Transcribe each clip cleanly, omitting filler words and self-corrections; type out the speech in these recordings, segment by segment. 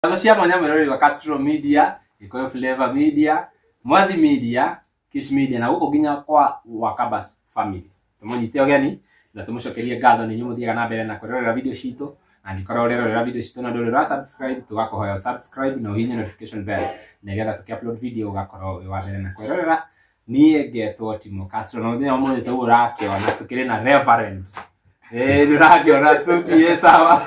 Cia mwanya mwĩroreri wa Castro Media, Gikuyu Flavor Media, Mwathi Media, Kish Media na gũkũ nginya kwa Wakabas Family. Tũmũnyite ũgeni na tũmũcokerie ngatho nĩ inyuĩ mũthiaga na mbere na kwĩrorera video citũ. Angĩkorwo ũrerorera video citũ na ndũrĩ ũra subscribe, tũgakũhoya subscribe na ũhihinye notification bell nĩgetha tũkĩ upload video ũgakorwo wĩ wa mbere na kwĩrorera. Niĩ ngetwo Timo Castro na mũthenya ũmũthĩ tũguo ũrakĩona tũkĩrĩ na Reverend. Nĩ ũrakĩona suti ĩ sawa.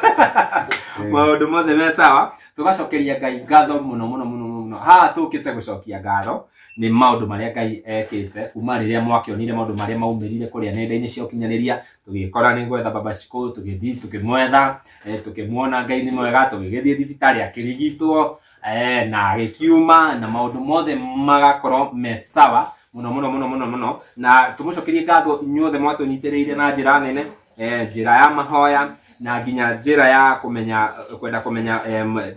Maũndũ mothe me sawa. Tugacokeria Ngai ngatho mũno mũno mũno mũno. Haha tũkĩte gũcokia ngatho nĩ maũndũ marĩa Ngai ekĩte kuma rĩrĩa mwakĩonire maũndũ marĩa maumĩrire kũrĩa nenda-inĩ cia ũkinyanĩria, tũgĩkora nĩ gwetha Baba Shiko, tũgĩthiĩ tũkĩmwetha, tũkĩmuona Ngai nĩ mwega, tũgĩgĩthiĩ thibitarĩ akĩrigitwo, na agĩkiuma na maũndũ mothe magakorwo me sawa mũno mũno mũno mũno mũno. Na tũmũcokerie ngatho inyuothe mwatũnyitĩrĩire na njĩra nene, njĩra ya mahoya na nginya njĩra ya kũmenya kwenda kũmenya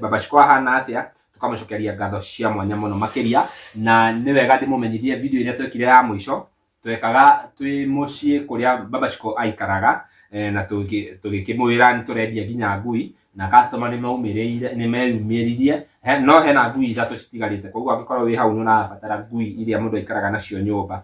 Baba Shiko ahana atĩa. Tukamũcokeria ngatho cia mwanya mũno makĩria. Na nĩ wega ndĩmũmenyithie video ĩrĩa twekire ya mũico twekaga twĩ mũciĩ kũrĩa Baba Shiko aikaraga, na tũgĩkĩmwĩra nĩ tũrendia nginya ngui na customer nĩ maumĩrĩire, nĩ meyumĩririe, no hena ngui ithatũ citigarĩte. Koguo angĩkorwo wĩ hau nĩ ũrabatara ngui iria mũndũ aikaraga nacio nyũmba,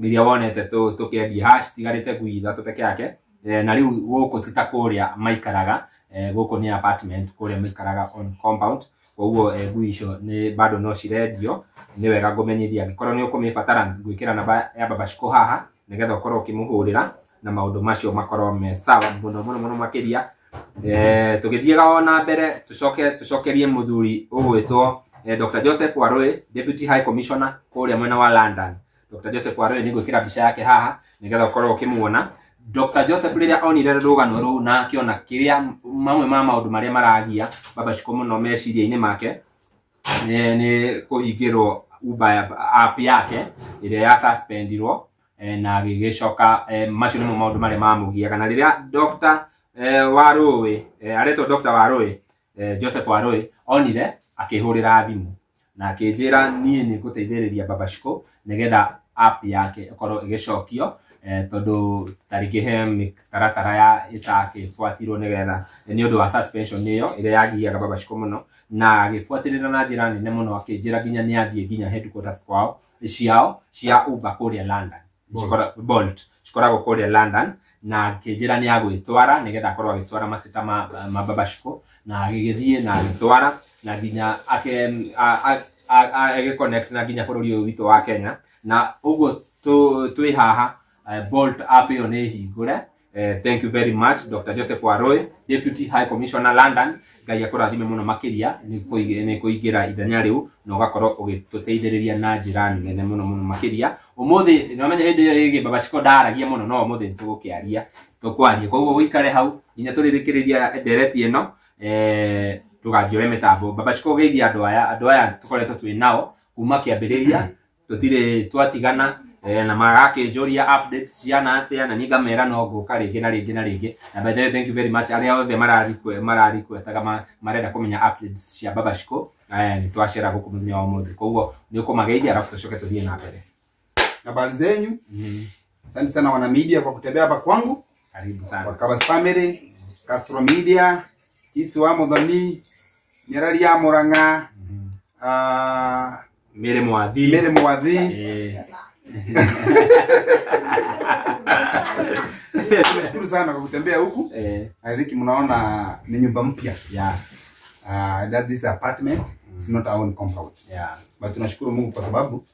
iria wonete tũkĩendia haha citigarĩte ngui ithatũ peke yake. Na rĩu gũkũ ti ta kũrĩa maikaraga, gũkũ nĩ apartment kũrĩa maikaraga on compound. Koguo ngui icio nĩ bado no cirendio. Nĩ wega ngũmenyithia angĩkorwo nĩ ũkũmĩbatara, ngwĩkĩra namba ya Baba Shiko haha nĩgetha ũkorwo ũkĩmũhũrĩra na maũndũ macio makorwo me sawa mũno mũno mũno makĩria. Tũgĩthiaga o na mbere, tũcoke tũcokerie mũthuri ũgwĩtwo Dr. Joseph Waroe, Deputy High Commissioner kũrĩa mwena wa London. Dr. Joseph Waroe nĩ ngwĩkĩra mbica yake haha nĩgetha ũkorwo ũkĩmuona. Dr. Joseph rĩrĩa onire rũgano rũu na akĩona kĩrĩa mamwe ma maũndũ marĩa maragia Baba Shiko mũno meciria-inĩ make nĩ kũhingĩrwo Uber app yake ĩrĩa ya suspendirwo, na agĩgĩcoka, macio nĩmo maũndũ marĩa mamũgiaga. Na rĩrĩa Dr. Waroe, aretwo Dr. Waroe, Joseph Waroe onire akĩhũrĩra thimũ na akĩnjĩra niĩ nĩ ngũteithĩrĩria Baba Shiko nĩgetha app yake ĩkorwo ĩgĩcokio, tondũ tarĩngĩ he mĩtaratara ya ĩtakĩbuatirwo nĩgetha nĩ ũndũ wa suspension ĩyo ĩrĩa yagiaga Baba Shiko mũno. Na agĩbuatĩrĩra na njĩra nene mũno, akĩnjĩra nginya nĩ athiĩ nginya headquarters kwao ciao cia Uber kũrĩa London, Bolt cikoragwo kũrĩa London, na akĩnjĩra nĩ agwĩtwara nĩgetha akorwo agĩtwara mateta ma Baba Shiko. Na agĩgĩthiĩ na agĩtwara na nginya agĩconnect na nginya bũrũri ũyũ witũ wa Kenya. Na ũguo twĩ haha, Bolt app ĩyo nĩ hingũre. Thank you very much Dr. Joseph Waroe, Deputy High Commissioner London. Ngai akũrathime mũno makĩria nĩ kũingĩra ithenya rĩu na ũgakorwo ũgĩtũteithĩrĩria na njĩra nene mũno mũno makĩria. Ũmũthĩ nĩwamenya hĩndĩ ĩyo ĩngĩ Baba Shiko ndaragia mũno, no ũmũthĩ nĩtũgũkĩaria, tũkwaria. Koguo ũikare hau nginya tũrĩrĩkĩrĩria ndereti ĩno, tũganjiũre mĩtambo. Baba Shiko ũgeithia andũ aya, andũ aya tũkoretwo twĩ nao kuma kĩambĩrĩria, tũtirĩ twatigana, na magakĩnjũria updates ciana atĩa, na niĩ ngamera no ngũka rĩngĩ na rĩngĩ na rĩngĩ. Na by the way, thank you very much arĩa othe mara requestaga marenda kũmenya updates cia Baba Shiko, nĩ twacera gũkũ mũthenya wa ũmũthĩ. Koguo nĩ ũkũmageithia alafu tũcoke tũthiĩ na mbere. Habari zenyu. Asante sana wana media kwa kutembea hapa kwangu. Karibu sana. Kwa Kabas Family, Castro Media, Kisi wa Muthoni, Nyarari ya Murang'a, Mere Mwathi. Mere Mwathi. Tunashukuru sana kwa kutembea huku. I think mnaona ni nyumba mpya. Yeah. That this apartment is not our own compound. Yeah. But tunashukuru Mungu kwa sababu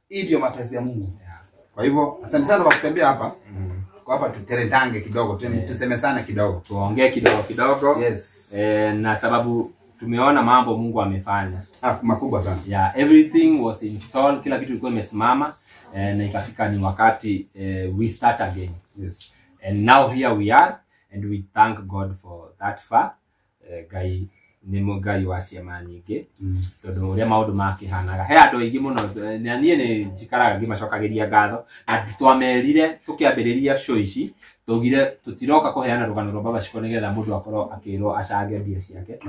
hii ndio mapenzi ya Mungu. Yeah. Kwa hivyo asante sana kwa kutembea hapa. Kwa hapa tuteretange kidogo, tuseme sana kidogo. Tuongee kidogo kidogo. Yes. Na sababu tumeona mambo Mungu amefanya. Makubwa sana. Yeah, everything was installed, kila kitu kilikuwa imesimama, na ikafika ni wakati we start again. Yes. And now here we are and we thank God for that far. Ngai nĩ Ngai wa ciama nyingĩ, tondũ ũrĩa maũndũ makĩhanaga he andũ aingĩ mũno, na niĩ nĩ njikaraga ngĩmacokagĩria ngatho. Na twamerire tũkĩambĩrĩria show ici, tũgire tũtiroka kũheana rũgano rwa Baba Shiko nĩgetha mũndũ akorwo akĩrwo acange mbia ciake.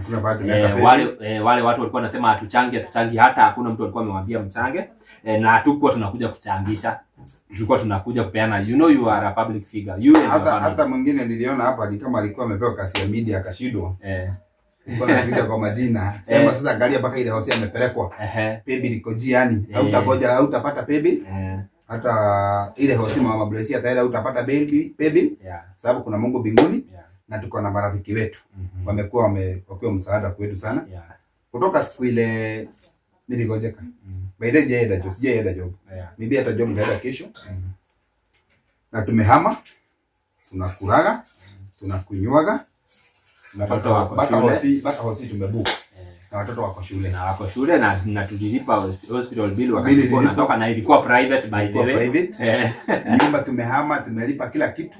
Wale watu walikuwa wanasema atuchange, atuchange, hata hakuna mtu alikuwa amemwambia mchange, na hatukuwa tunakuja kuchangisha, tulikuwa tunakuja kupeana. You know you are a public figure, you and your family. Hata mwingine niliona hapa ni kama alikuwa amepewa kasi ya media akashindwa. Kuna tuita kwa majina. Sema sasa angalia mpaka ile hosi amepelekwa. Paybill iko jiani. Hautagoja, hautapata paybill. Hata ile hosi mama Blessia ataenda utapata paybill. Sababu kuna Mungu mbinguni. Na tuko na marafiki wetu. Wamekuwa wakiwa msaada kwetu sana. Kutoka siku ile niligojeka. By the way, sijaenda job. Maybe hata job nitaenda kesho. Na tumehama, tunakulaga, tunakunywaga, na mpaka hosi tumebook. Na watoto wako shule. Na wako shule na tulilipa hospital bill wakati natoka, na ilikuwa private by the way. Private. Nyumba tumehama, tumelipa kila kitu.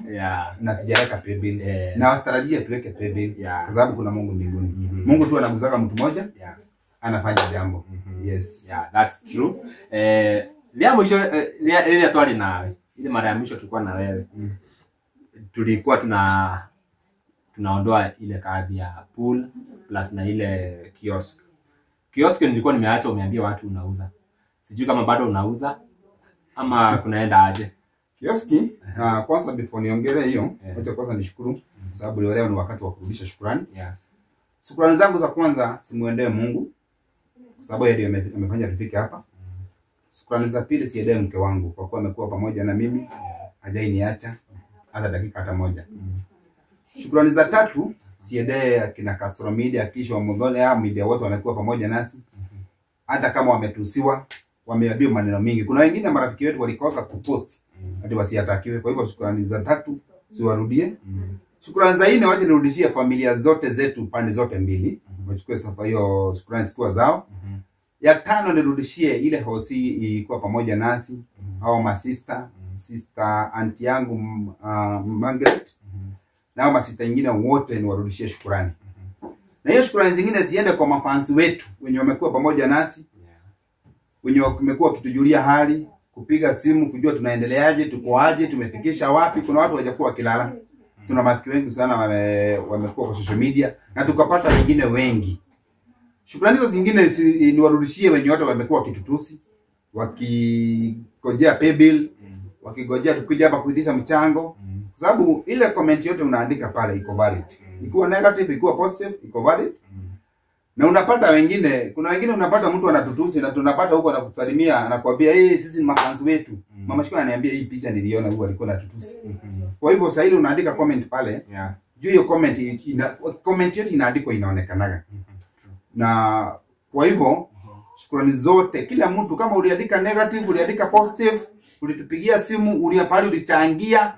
Na tujaweka pay bill. Na watarajia tuweke pay bill. Kwa sababu kuna Mungu mbinguni. Mungu tu anaguzaga mtu mmoja. Anafanya jambo. Yes. Yeah, that's true. Leo mwisho ile twali nawe. Ile mara ya mwisho tulikuwa na wewe. Tulikuwa tunaondoa ile kazi ya pool plus na ile kiosk. Kiosk nilikuwa nimeacha umeambia watu unauza. Sijui kama bado unauza ama kunaenda aje. Kioski, kwanza before niongelee hiyo, acha kwanza nishukuru sababu leo ni wakati wa kurudisha shukrani. Shukrani zangu za kwanza simuendee Mungu kwa sababu yeye ndiye amefanya tufike hapa. Shukrani za pili siendee mke wangu kwa kuwa amekuwa pamoja na mimi, hajainiacha hata dakika hata moja. Shukrani za tatu siendee akina Castro Media, Kisho wa Muthoni, media wote wamekuwa pamoja nasi. Hata kama wametusiwa, wameambiwa maneno mingi. Kuna wengine marafiki wetu walikosa kupost hadi wasiatakiwe. Kwa hivyo shukrani za tatu siwarudie. Shukrani za nne wacha nirudishie familia zote zetu pande zote mbili. Wachukue safa hiyo shukrani zikuwa zao. Ya tano nirudishie ile hosi ilikuwa pamoja nasi, hao masista, sister auntie yangu Margaret. Na hao masista wengine wote niwarudishie shukrani. Na hiyo shukrani zingine ziende kwa mafansi wetu wenye wamekuwa pamoja nasi, wenye wamekuwa wakitujulia hali, kupiga simu kujua tunaendeleaje, tuko aje, tumefikisha wapi. Kuna watu hawajakuwa wakilala. Tuna marafiki wengi sana wamekuwa kwa social media na tukapata wengine wengi. Shukrani hizo zingine niwarudishie wenye watu wamekuwa wakitutusi, wakigojea pay bill, wakigojea tukija hapa kuitisha mchango. Kwa sababu ile comment yote unaandika pale iko valid. Ikiwa negative, ikiwa positive, iko valid. Na unapata wengine, kuna wengine unapata mtu anatutusi na tunapata huko anakusalimia, anakuambia eh, sisi ni mafans wetu. Mama Shiko ananiambia hii picha niliona huko alikuwa anatutusi. Kwa hivyo sasa ile unaandika comment pale, juu hiyo comment comment yote inaandikwa inaonekanaga. Na kwa hivyo shukrani zote kila mtu, kama uliandika negative, uliandika positive, ulitupigia simu, uliapali, ulichangia,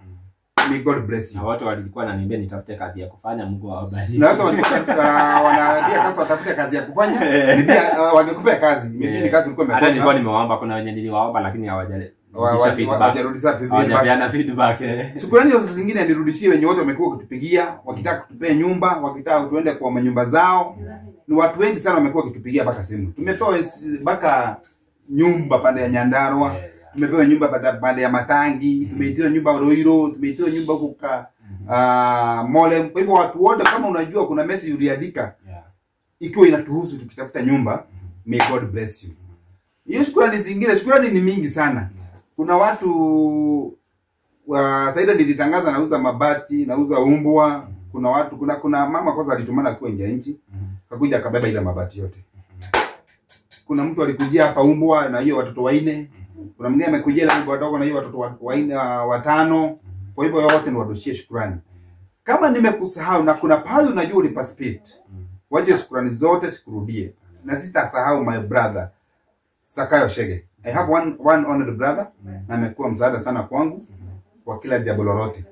may God bless you. Na watu walikuwa wananiambia nitafute kazi ya kufanya, Mungu awabariki. Na watu walikuwa wanaambia kasa watafute kazi ya kufanya, maybe wangekupea kazi, maybe ni kazi ulikuwa umekosa. Hata nilikuwa nimewaomba, kuna wenye niliwaomba lakini hawajarudisha feedback. Hawajarudisha feedback. Hawajapeana feedback. Shukrani hizo zingine nirudishie wenye wote wamekuwa kutupigia, wakitaka kutupea nyumba, wakitaka tuende kwa manyumba zao. Ni watu wengi sana wamekuwa wakitupigia mpaka simu. Tumetoa mpaka nyumba pande ya Nyandarua. Tumepewa nyumba pande ya Matangi, tumeitiwa nyumba Roiro, tumeitiwa nyumba kuka Molem. Kwa hivyo watu wote, kama unajua kuna message uliandika ikiwa inatuhusu tukitafuta nyumba, may God bless you. Hiyo shukrani zingine, shukrani ni mingi sana. Kuna watu Saida nilitangaza nauza mabati, nauza umbwa. Kuna watu, kuna mama kwanza alitumana akiwa nje ya nchi, akakuja akabeba ile mabati yote. Kuna mtu alikujia hapa umbwa na hiyo watoto wanne. Kuna mwingine amekujia na umbwa wadogo na hiyo watoto wanne watano. Kwa hivyo wote ni wadoshie shukrani. Kama nimekusahau na kuna pale unajua uliparticipate, waje shukrani zote sikurudie. Na sitasahau my brother Sakayo Shege. I have one honored brother na amekuwa msaada sana kwangu kwa kila jambo lolote.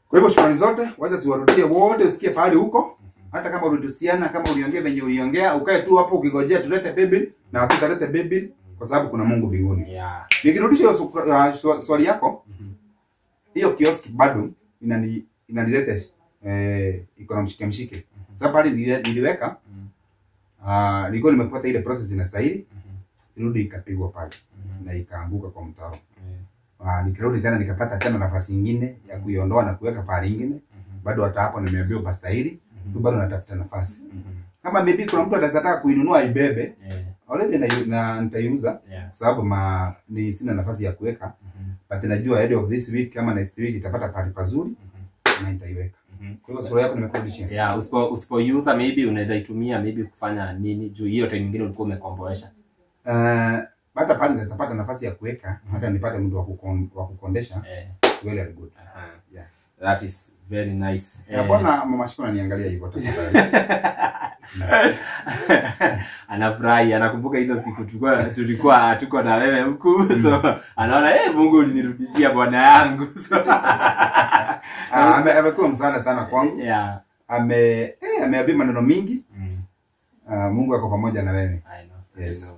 Kwa hivyo shukrani zote wacha siwarudie wote, usikie pahali huko. Hata kama ulitusiana, kama uliongea venye uliongea, ukae tu hapo ukigojea tulete paybill, na hatutalete paybill kwa sababu kuna Mungu mbinguni. Nikirudisha hiyo swali yako, hiyo kioski bado inanileta iko na mshike mshike. Sasa pale niliweka, nilikuwa nimepata ile process inastahili, irudi ikapigwa pale na ikaanguka kwa mtaro. Nikirudi tena nikapata tena nafasi nyingine ya kuiondoa na kuweka pale nyingine. Bado hata hapo nimeambiwa pastahili, tu bado natafuta nafasi. Kama maybe kuna mtu atasataka kuinunua ibebe, already na nitaiuza kwa sababu ni sina nafasi ya kuweka. But najua end of this week kama next week itapata pahali pazuri na nitaiweka. Kwa hivyo sura yako nimekurudishia. Yeah, usipoiuza maybe unaweza itumia maybe kufanya nini juu hiyo time nyingine ulikuwa umekomboesha. Hata pale naweza pata nafasi ya kuweka, hata nipate mtu wa kukondesha. It's well and good. Yeah. That is very nice. Bwana Mama Shiko ananiangalia hivyo tafadhali. Anafurahi, anakumbuka hizo siku tulikuwa tuko na wewe huku. So anaona Mungu ulinirudishia bwana yangu. So, amekuwa msaada sana kwangu. Yeah. Ameambia maneno mingi. Mungu ako pamoja na wewe. I know. Yes. I know.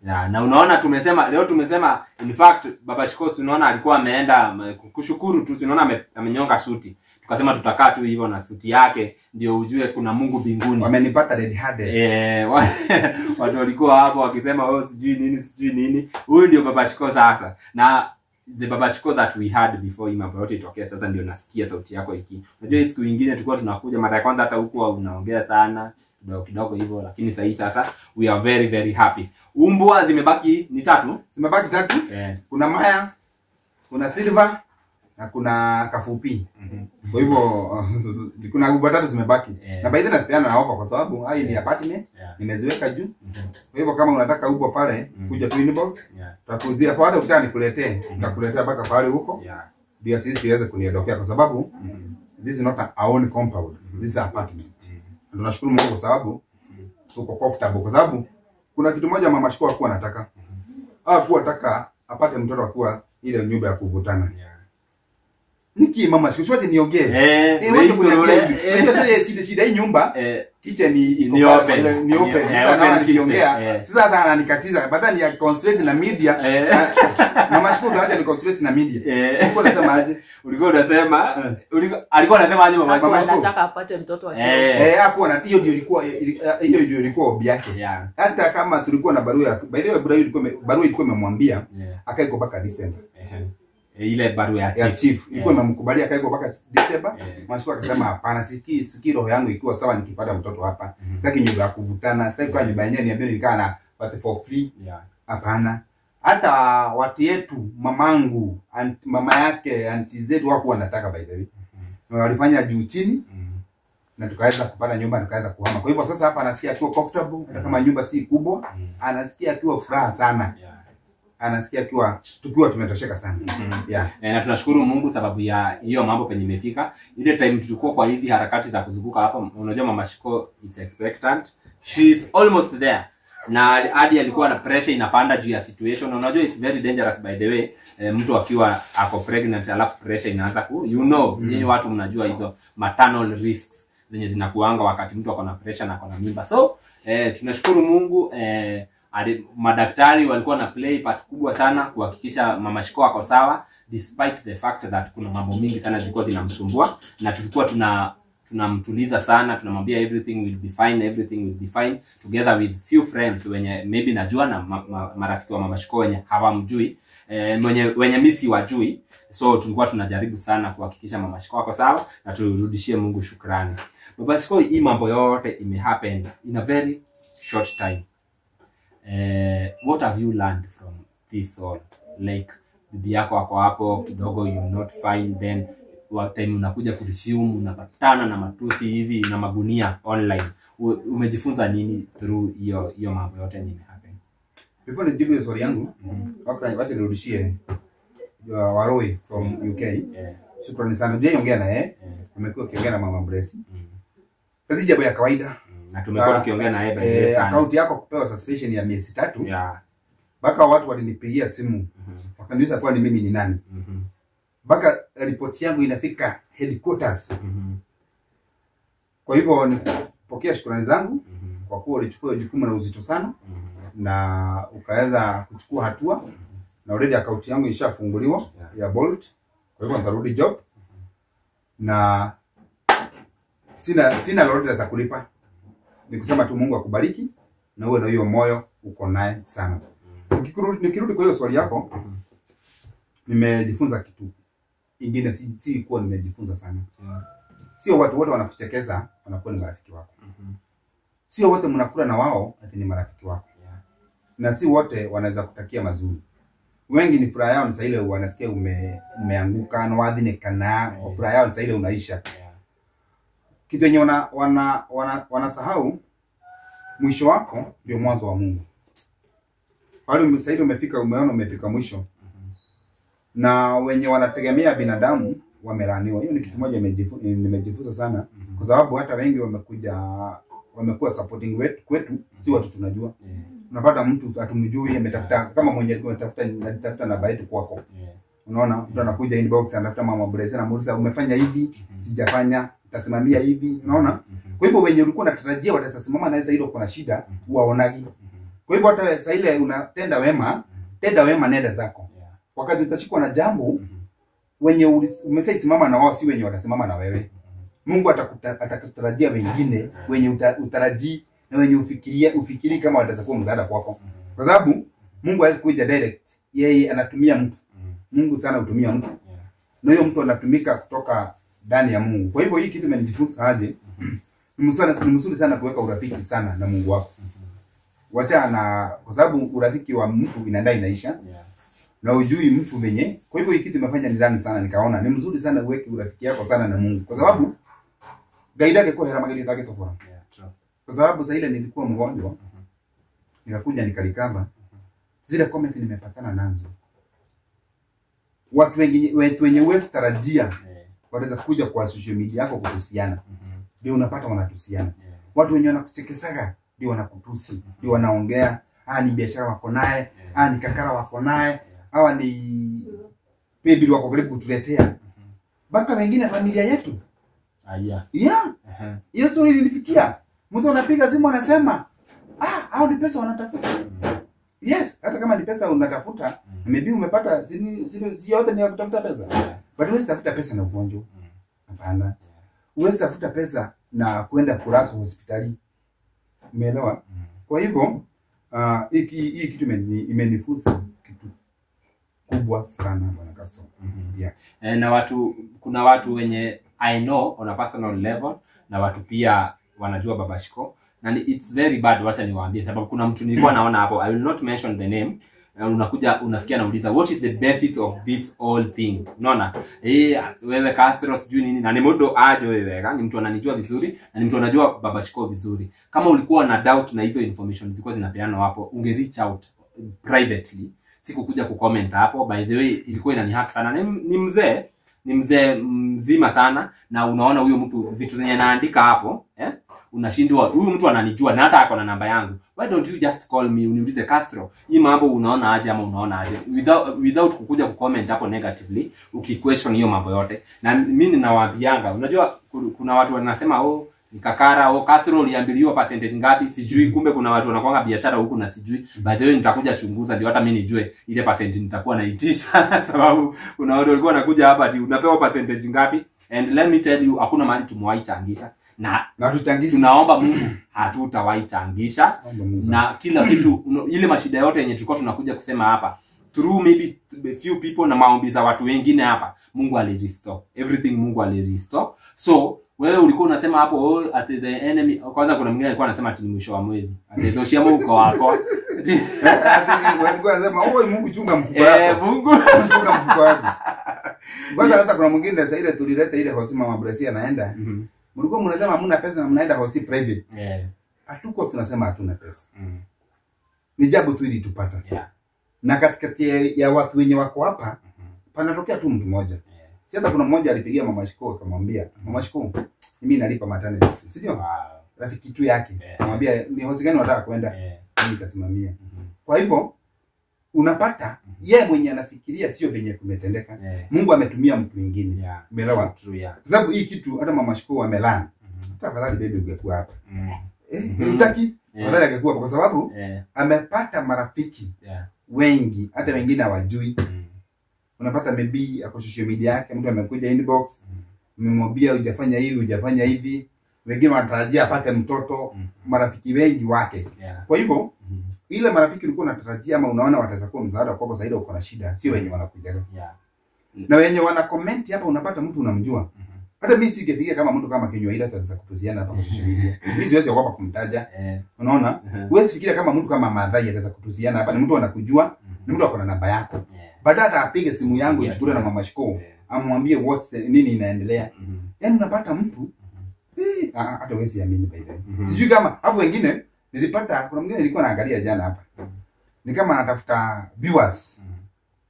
Yeah, na unaona leo tumesema in fact Baba Shiko unaona alikuwa ameenda kushukuru tu, unaona amenyonga suti. Tukasema tutakaa tu hivyo na suti yake ndio ujue kuna Mungu mbinguni. Wamenipata red handed. Watu walikuwa hapo wakisema wewe sijui nini. Huyu ndio Baba Shiko sasa. Na the Baba Shiko that we had before hii mambo yote itokee sasa ndio nasikia sauti yako iki. Unajua siku nyingine tulikuwa tunakuja mara ya kwanza hata huku unaongea sana kidogo kidogo hivyo, lakini sasa sasa we are very very happy. Umbwa zimebaki ni tatu. Zimebaki tatu. Kuna Maya, kuna Silver na kuna Kafupi. Kwa hivyo kuna umbwa tatu zimebaki. Na by the way napeana na ofa kwa sababu hii ni apartment. Nimeziweka juu. Kwa hivyo kama unataka umbwa pale kuja tu inbox. Tutakuuzia kwa hata ukitaka nikuletee, nitakuletea mpaka pale huko. Ndio at least iweze kuniondokea kwa sababu this is not our own compound. This is apartment. Tunashukuru Mungu kwa sababu tuko comfortable, kwa sababu kuna kitu moja Mama Shiko hakuwa anataka. Hakuwa anataka apate mtoto akiwa ile nyumba ya kuvutana. Niki Mama Shiko siwache niongee. Wewe shida hii nyumba kitchen ni open. Ni open. Sasa naona nikiongea. Sasa hata ananikatiza. Baadaye ni concentrate na media. Mama Shiko ndio acha ni concentrate na media. Ulikuwa unasema aje? Ulikuwa unasema alikuwa anasema aje Mama Shiko? Anataka apate mtoto wake. Hapo na hiyo ndio ilikuwa obi yake. Hata kama tulikuwa na barua, by the way barua ilikuwa imemwambia akaiko mpaka December. Ile barua ya chief ilikuwa imemkubalia akaiko mpaka December. Mama Shiko akasema hapana, sikii roho yangu ikiwa sawa nikipata mtoto hapa. Sitaki nyumba ya kuvutana, sitaki kwa nyumba yenyewe niambie nilikaa na but for free. Hapana. Hata watu yetu, mamangu, mama yake, auntie zetu hawakuwa wanataka by the way. Walifanya juu chini na tukaweza kupata nyumba, tukaweza kuhama. Kwa hivyo sasa hapa anasikia akiwa comfortable, hata kama nyumba si kubwa, anasikia akiwa furaha sana. Anasikia akiwa tukiwa tumetosheka sana. Na tunashukuru Mungu sababu ya hiyo mambo penye imefika. Ile time tulikuwa kwa hizi harakati za kuzunguka hapa, unajua Mama Shiko is expectant. She is almost there. Na hadi alikuwa na pressure inapanda juu ya situation. Unajua it's very dangerous by the way. Mtu akiwa ako pregnant alafu pressure inaanza ku you know, nyinyi watu mnajua hizo maternal risks zenye zinakuanga wakati mtu ako na pressure na ako na mimba. So tunashukuru Mungu, madaktari walikuwa na play part kubwa sana kuhakikisha Mama Shiko ako sawa despite the fact that kuna mambo mingi sana zilikuwa zinamsumbua, na tulikuwa tunamtuliza sana, tunamwambia everything will be fine, everything will be fine, together with few friends wenye maybe najua na marafiki wa Mama Shiko wenye hawamjui, wenye mimi siwajui. So tulikuwa tunajaribu sana kuhakikisha Mama Shiko ako sawa na turudishie Mungu shukrani. Baba Shiko, hii mambo yote imehappen in a very short time. What have you learned from this all? Like bibi yako ako hapo kidogo, you not fine, then what time unakuja kuresume unapatana na matusi hivi na magunia online. Umejifunza nini through hiyo mambo yote yenye happen? Before nijibu hiyo swali yangu, wacha nirudishie Waroi from UK. Shukrani sana. Je, ongea na yeye. Amekuwa akiongea na Mama Blessy. Kazi jambo ya kawaida. Na tumekuwa tukiongea na yeye by the way sana. Account yako kupewa suspension ya miezi 3. Baka watu walinipigia simu. Wakaniuliza kwa ni mimi ni nani. Baka ripoti yangu inafika headquarters. Kwa hivyo nipokea shukrani zangu kwa kuwa ulichukua jukumu na uzito sana na ukaweza kuchukua hatua. Na already account yangu ishafunguliwa ya Bolt. Kwa hivyo nitarudi job. Na sina lolote la kulipa. Ni kusema tu Mungu akubariki na uwe na hiyo moyo uko naye sana. Nikirudi kwa hiyo swali yako, nimejifunza kitu ingine si kuwa nimejifunza sana. Sio watu wote wanakuchekeza wanakuwa ni marafiki wako. Sio wote mnakula na wao ati ni marafiki wako. Na si wote wanaweza kutakia mazuri. Wengi ni furaha yao ni saa ile wanasikia umeanguka na wadhine kana, furaha yao ni saa ile unaisha. Kitu yenye wanasahau, mwisho wako ndio mwanzo wa Mungu. Pale sasa umefika, umeona umefika mwisho. Na wenye wanategemea binadamu wamelaaniwa. Hiyo ni kitu moja nimejifunza sana, kwa sababu hata wengi wamekuwa supporting wetu kwetu, si watu tunajua. Unapata mtu hatumjui ametafuta, kama mwenye alikuwa anatafuta namba yetu kwako. Unaona mtu anakuja inbox anatafuta mama Blessing, anamuuliza umefanya hivi, sijafanya, utasimamia hivi, unaona? Kwa hivyo wenye ulikuwa unatarajia watasimama na sasa hilo kuna shida, waonagi. Kwa hivyo hata sasa ile unatenda wema, tenda wema nenda zako. Wakati utashikwa na jambo, wenye umeshasimama na wao si wenye watasimama na wewe. Mungu atakutarajia wengine wenye utarajii na wenye ufikiri kama watakuwa msaada kwako. Kwa sababu Mungu hawezi kuja direct, yeye anatumia mtu. Mungu sana hutumia mtu. Na huyo mtu anatumika kutoka ndani ya Mungu. Kwa hivyo hii kitu imenifunza aje? Ni mzuri sana kuweka urafiki sana na Mungu wako. Wacha na, kwa sababu urafiki wa mtu inaenda inaisha. Na ujui mtu mwenye. Kwa hivyo hii kitu imefanya nilani sana, nikaona ni mzuri sana uweke urafiki yako sana na Mungu. Kwa sababu gaida yake kwa hera magari yake tofauti. Kwa sababu sasa ile nilikuwa mgonjwa, nikakuja nikalikava. Zile comment nimepatana nazo. Watu wenye wewe tarajia wanaweza kuja kwa social media yako kutusiana. Ndio unapata wanatusiana. Watu wenye wanakuchekesaga ndio wanakutusi, ndio wanaongea, ni biashara wako naye, ni kakara wako naye, hawa ni baby wako karibu kutuletea. Baka wengine familia yetu. Yeah. Hiyo story ilinifikia. Mtu anapiga simu anasema, hao ni pesa wanatafuta. Yes, hata kama ni pesa unatafuta, maybe umepata, si yote ni ya kutafuta pesa. But huwezi tafuta pesa na ugonjwa. Hapana. Huwezi tafuta pesa na kwenda kulazwa hospitali. Umeelewa? Kwa hivyo, hii kitu imenifunza kitu kubwa sana Bwana Castro. Yeah. Na watu, kuna watu wenye I know on a personal level, na watu pia wanajua Baba Shiko. Na it's very bad, wacha niwaambie, sababu kuna mtu nilikuwa naona hapo, I will not mention the name. Unakuja unasikia nauliza what is the basis of this all thing. Unaona? Wewe Castro sijui nini, na ni modo aje wewe, ni mtu ananijua vizuri na ni mtu anajua Baba Shiko vizuri. Kama ulikuwa na doubt na hizo information zilikuwa zinapeanwa hapo, unge reach out privately. Sikukuja kucomment hapo. By the way, ilikuwa inanihack sana. Ni mzee mzima sana, na unaona huyo mtu vitu zenye anaandika hapo, unashindwa huyu mtu ananijua na hata ako na namba yangu. Why don't you just call me uniulize Castro, hii mambo unaona aje ama unaona aje, without kukuja kucomment hapo negatively ukiquestion hiyo mambo yote. Na mimi ninawaambianga, unajua kuna watu wanasema ni kakara, Castro uliambiliwa percentage ngapi sijui, kumbe kuna watu wanakuanga biashara huku na sijui. By the way, nitakuja chunguza ndio hata mimi nijue ile percentage nitakuwa naitisha sababu kuna watu walikuwa wanakuja hapa ati unapewa percentage ngapi. And let me tell you, hakuna mahali tumewahi changisha. Na tunaomba Mungu hatutawahi changisha. Na kila kitu, ile mashida yote yenye tulikuwa tunakuja kusema hapa, through maybe few people na maombi za watu wengine hapa, Mungu alirestore everything. Mungu alirestore. So wewe ulikuwa unasema hapo at the enemy, kwanza kuna mwingine alikuwa anasema ati ni mwisho wa mwezi, ati doshia Mungu wako. Walikuwa wanasema Mungu chunga mfuko wako. Mungu chunga mfuko wako. Kwanza hata kuna mwingine sasa ile tulileta ile hosi mama Blessing anaenda. Mlikuwa mnasema hamna pesa na mnaenda hosi private. Hatuko tunasema hatuna pesa. Ni jambo tu ilitupata. Na katikati ya watu wenye wako hapa, panatokea tu mtu mmoja. Si hata kuna mmoja alipigia Mama Shiko akamwambia, Mama Shiko, mimi nalipa maternity fee. Si ndio? Rafiki tu yake. Akamwambia ni hosi gani unataka kwenda? Mimi nitasimamia. Kwa hivyo unapata yeye mwenye anafikiria sio venye kumetendeka. Mungu ametumia mtu mwingine. Umeelewa? Kwa sababu hii kitu hata Mama Shiko amelani. Hata afadhali baby ungekuwa hapa. Hutaki? Afadhali angekuwa kwa sababu amepata marafiki wengi, hata wengine hawajui. Unapata maybe ako social media yake, mtu amekuja inbox, umemwambia hujafanya hivi, hujafanya hivi. Wengine wanatarajia apate mtoto, marafiki wengi wake. Kwa hivyo ile marafiki ulikuwa unatarajia ama unaona wataweza kuwa msaada kwako sasa ile uko na shida, sio wenye wanakuja. Na wenye wana comment hapa unapata mtu unamjua. Hata mimi singefikia kama mtu kama Kenywa ila ataweza kutuziana hapa kwa social media. Mimi siwezi kuogopa kumtaja. Unaona? Huwezi fikiria kama mtu kama Madhai ataweza kutuziana hapa, ni mtu anakujua, ni mtu akona namba yako. Badala apige simu yangu ichukuliwe na Mama Shiko, amwambie what's nini inaendelea. Yaani unapata mtu Hata huwezi amini by the way. Sijui kama hapo wengine nilipata, kuna mwingine nilikuwa naangalia jana hapa. Ni kama anatafuta viewers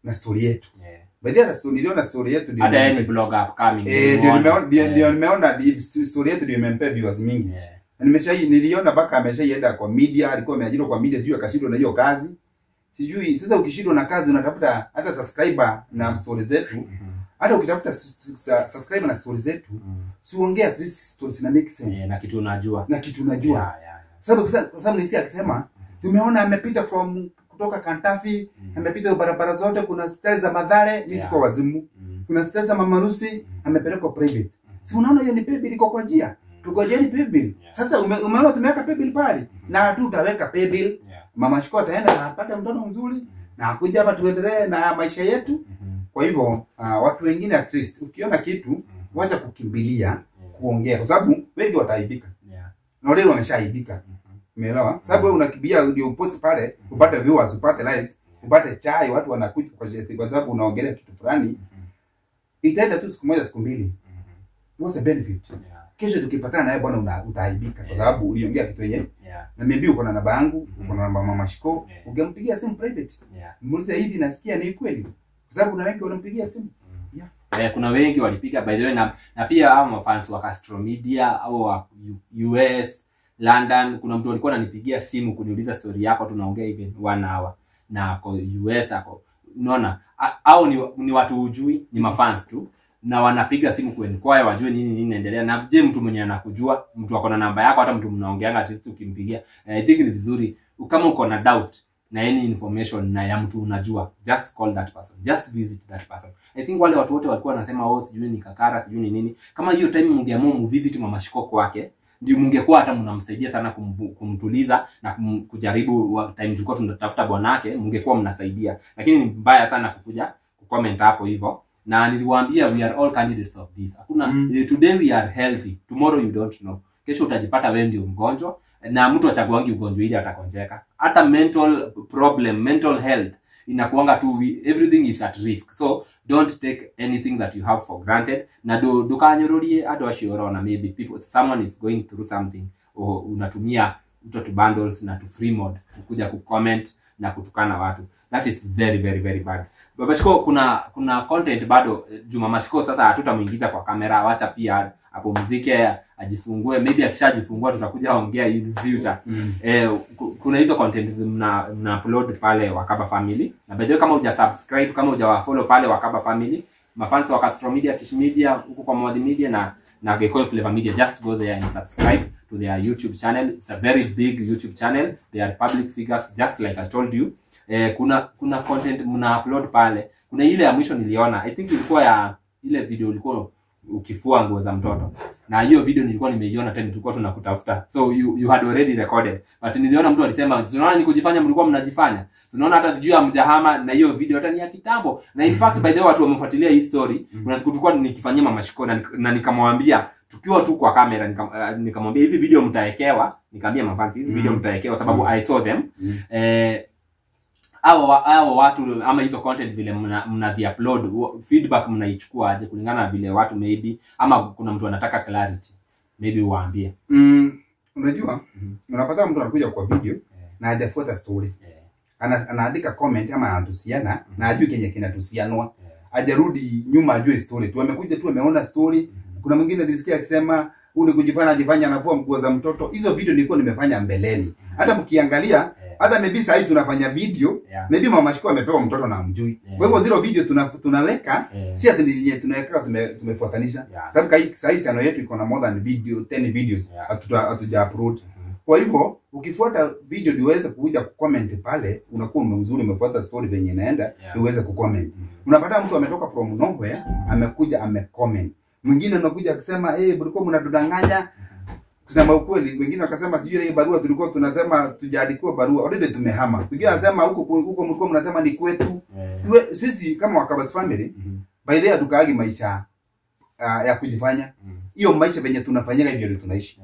na story yetu. By the way, niliona story yetu ndio. Hata yeye ni blogger upcoming. Ndio nimeona story yetu ndio imempea viewers mingi. Na niliona baka ameshaienda kwa media, alikuwa ameajiriwa kwa media, sijui akashindwa na hiyo kazi. Sijui sasa ukishindwa na kazi unatafuta hata subscriber na story zetu. Hata ukitafuta subscriber na story zetu, si uongea at least stories ina make sense. Na kitu unajua. Na kitu unajua. Sababu kwa sababu nisi akisema nimeona amepita from kutoka Kantafi, amepita barabara zote, kuna style za Mathare, mimi siko wazimu. Kuna style za Mamarusi, amepelekwa private. Si unaona hiyo ni paybill iko kwa njia. Tukojeni paybill. Sasa umeona tumeweka paybill pale na hatutaweka paybill. Mama Shiko ataenda na apate mtoto mzuri na akuja hapa tuendelee na maisha yetu. Kwa hivyo watu wengine at least ukiona kitu wacha kukimbilia kuongea kwa sababu wengi wataaibika. Na wale wameshaaibika. Umeelewa? Sababu wewe unakimbia ndio upost pale, upate viewers, upate likes, upate chai, watu wanakuja kwa sababu unaongelea kitu fulani. Itaenda tu siku moja siku mbili. What's the benefit? Kesho tukipatana naye bwana utaaibika kwa sababu uliongea kitu yenyewe. Na maybe uko na namba yangu, uko na namba Mama Shiko, ungempigia simu private. Muulize hivi nasikia ni kweli. Kwa sababu kuna wengi wanampigia simu. Kuna wengi walipiga by the way, na pia hao mafans wa Castro Media au wa US, London, kuna mtu alikuwa ananipigia simu kuniuliza story yako, tunaongea even 1 hour na ako US ako. Unaona, au ni watu hujui, ni mafans tu na wanapiga simu kuenquire wajue nini nini inaendelea. Na je, mtu mwenye anakujua, mtu akona namba yako, hata mtu mnaongeanga at least ukimpigia, I think ni vizuri kama uko na doubt na any information na ya mtu unajua, just call that person, just visit that person. I think wale watu wote walikuwa wanasema oh sijui ni kakara sijui ni nini, kama hiyo time mngeamua muvisit Mama Shiko kwake, ndio mungekuwa hata mnamsaidia sana kumtuliza na kujaribu. Time tulikuwa tunatafuta bwanake, mungekuwa mnasaidia. Lakini ni mbaya sana kukuja kucomment hapo hivyo. Na niliwaambia we are all candidates of this. Hakuna today we are healthy, tomorrow you don't know. Kesho utajipata wewe ndio mgonjwa, na mtu achaguangi ugonjwa ili atakonjeka. Hata mental problem, mental health inakuanga tu, everything is at risk. So don't take anything that you have for granted. Na dukanyururie ado ashiorona, maybe people, someone is going through something, or unatumia uto bundles na to free mode kukuja kucomment na kutukana watu. That is very very very bad. Baba Shiko, kuna content bado. Juma Mama Shiko sasa hatutamuingiza kwa kamera, wacha pia apumzike, ajifungue. Maybe akishajifungua tutakuja ongea in future. Kuna hizo content mna upload pale Wakaba Family. Na by the way, kama huja subscribe, kama huja follow pale Wakaba Family, mafans wa Castro Media, Kish Media, huko kwa Mwadhi Media na Gikuyu Flavor Media, just go there and subscribe to their YouTube channel. It's a very big YouTube channel. They are public figures, just like I told you. Kuna content mna upload pale. Kuna ile ya mwisho niliona, I think ilikuwa ya ile video ilikuwa ukifua nguo za mtoto. Na hiyo video nilikuwa nimeiona tena, tulikuwa tunakutafuta. So you had already recorded. But niliona mtu alisema, tunaona ni kujifanya mlikuwa mnajifanya. Tunaona hata sijui hamjahama, na hiyo video hata ni ya kitambo. Na in fact by the way watu wamefuatilia hii story. Kuna siku tulikuwa nikifanyia Mama Shiko na nikamwambia tukiwa tu kwa kamera, nikamwambia hizi video mtaekewa, nikamwambia mafans hizi video mtaekewa sababu I saw them. Hao watu ama hizo content vile mnazi upload, feedback mnaichukua aje kulingana na vile watu maybe, ama kuna mtu anataka clarity maybe uwaambie. Unajua, unapata mtu anakuja kwa video na hajafuata story. Anaandika comment ama anatusiana na ajui kenye kinatusianwa. Hajarudi nyuma ajue story. Tu amekuja tu ameona story. Kuna mwingine alisikia akisema huyu ni kujifanya ajifanya anavua nguo za mtoto. Hizo video nilikuwa nimefanya mbeleni. Hata mkiangalia, hata maybe sasa tunafanya video, maybe Mama Shiko amepewa mtoto na amjui. Kwa hivyo zile video tunaweka, si ati yenyewe tunaweka tumefuatanisha. Sababu sasa channel yetu iko na more than video 10 videos hatuja upload. Kwa hivyo ukifuata video ndio uweze kuja kucomment pale, unakuwa mzuri umefuata story venye inaenda, ndio uweze kucomment. Unapata mtu ametoka from nowhere, amekuja amecomment. Mwingine anakuja akisema mlikuwa mnatudanganya. Kusema ukweli, wengine wakasema sijui ile barua tulikuwa tunasema tujaandikiwa barua, already tumehama. Wengine wanasema huko mlikuwa mnasema ni kwetu. Sisi kama Wakabas Family, by the way tukaagi maisha ya kujifanya. Hiyo maisha venye tunafanyika hivyo ndio tunaishi.